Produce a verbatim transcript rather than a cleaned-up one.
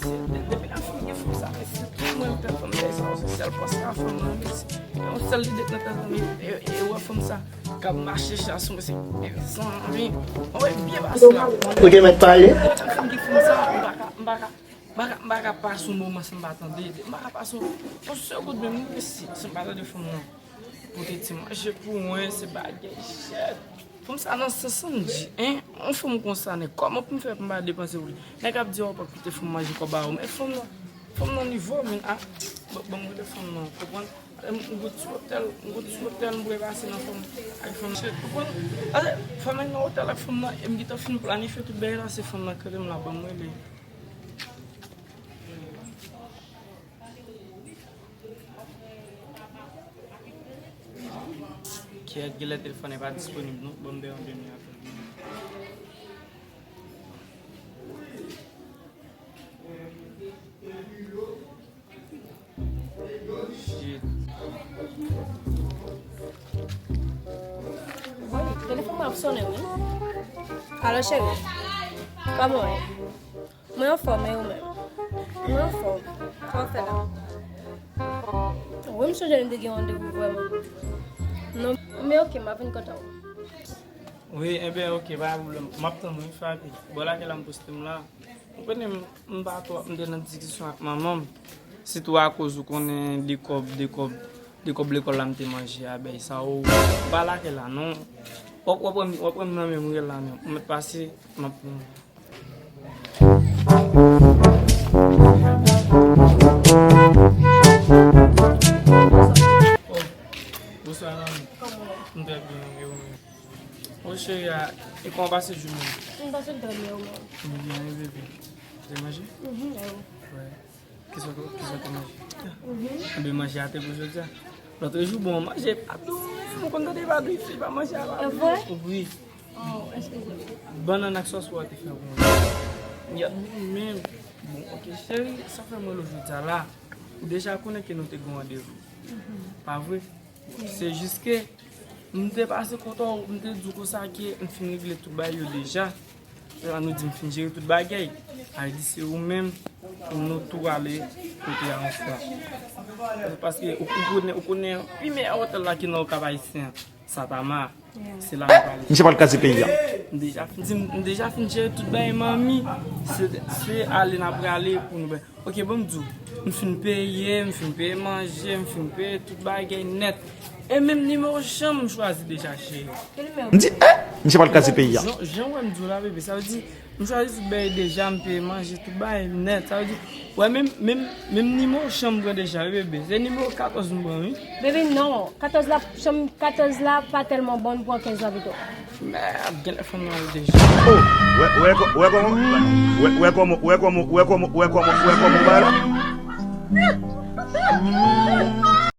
Depi lè fanm gen fanm sa, mesye, tout mwen pè fanm sa, se yon sèl pòs la fanm nan, mesye. Yon sèl lide k nan tèt mwen, e, e wè fanm sa k ap mache chasou, mesye, mezanmi. Mwen wè byen pase la. Ou te mèt pale? Fanm gen fanm sa, m pa ka, m pa ka, m pa ka, m pa ka pase yon moman san m pa tande, m pa ka pase yon, yon segonn menm, mesye, san m pa tande fanm nan. Pote ti manje pou mwen, se bagay chèt. Fanm sa nan sèt san di, en? Yon fanm konsa, nèg, kòman pou m fè pou m pa depanse pou li? Nèg ap di, "Ò, pa kite fanm manje kòb a ou." Men fanm nan, fanm nan nivo, men, a, ban, ban m rele fanm nan, konprann? M, m gon ti otèl, m gon ti otèl m prepare nan fanm, ak fanm, chèt, konprann? Pase fanm nan nan otèl ak fanm nan, e m gentan fin planifye tout bagay la, se fanm nan k rele m la, ban m rele. Kiyès genlè telefòn nan pa disponib non, ban m de yon demi apèl. Wi, telefòn mwen ap sonnen wi. Alo cheri, kòman w ye? Mwen anfòm, e ou menm? Mwen anfòm. Sa w ap fè la? Wi, m sonje nou te gen randevou vrèman. Non, men oke, m ap vin kote w. Wi, enben, oke, pa gen pwoblèm. M ap tann ou, wi, Faby. Bò lakay la m poste m la. Ou konnen m, m pa twò, m te nan diskisyon ak manman m. Sitou akoz ou konnen de kòb, de kòb, de kòb lekòl la m te manje a bèy sa, ou pa lakay la, non. W ap, w ap wè m, w ap wè m nan men m rèl la menm. Ou mèt pase, m ap pran. Oh, bonswa, zanmi. Kòman w ye? M trè byen, e ou menm? Bon, cheri a, e kòman w pase jounen an? M pase trè byen, ou menm? M byen, wi, bebe. Ou te manje? Mhm, e ou? Wi. Kisa w te, kisa w te manje? Mhm. Anben, manje a te gou jodi a. Lòt jou, bon, manje pa dou, wi. M konn tande pa dou, fi pa manje a pa dou. E vre? Wi. Oh, eskize m. Bannann ak sòs wè te fè pou mwen. Yap, men, bon, oke, cheri, sa fè mwen rele w jodi a la. Ou deja konnen ke nou te gen randevou. Mhm. Pa vre? Se jis ke m te pase kote w, m te di w konsa ke m fin regle tout bagay yo deja. Se la nou di m fin jere tout bagay. Sa vle di se ou menm pou nou tou ale kote a yon fwa. Paske ou, ou konnen, ou konnen pi meyè otèl la ki nan Okap Ayisyen an, Satama. Se la nou prale. Misye pral kraze peyi a. M deja fin di, m deja fin jere tout bagay manmi. Se, se ale n ap prale pou nou bay. Oke, bon, m di w, m fin peye, m fin peye manje, m fin peye tout bagay nèt. E menm nimewo chanm m chwazi deja, cheri. M di, eh, misye pral kraze peyi a. Jan, jan w wè m di w la, bebe, sa vle di, m chwazi tout bagay deja, m peye manje, tout bagay nèt. Sa vle di, wè, menm, menm, menm nimewo chanm m pran deja, wi, bebe. Se nimewo katòz m pran, wi. Bebe, non. Katòz la, chanm katòz la pa tèlman bon, m pran kenz la pito. Mèd, genlè fanm nan al deja. Oh, wè, wè, kò- wè kòman, wè, wè kòman, wè kòman, wè kòman, wè kòman, wè kòman bagay la.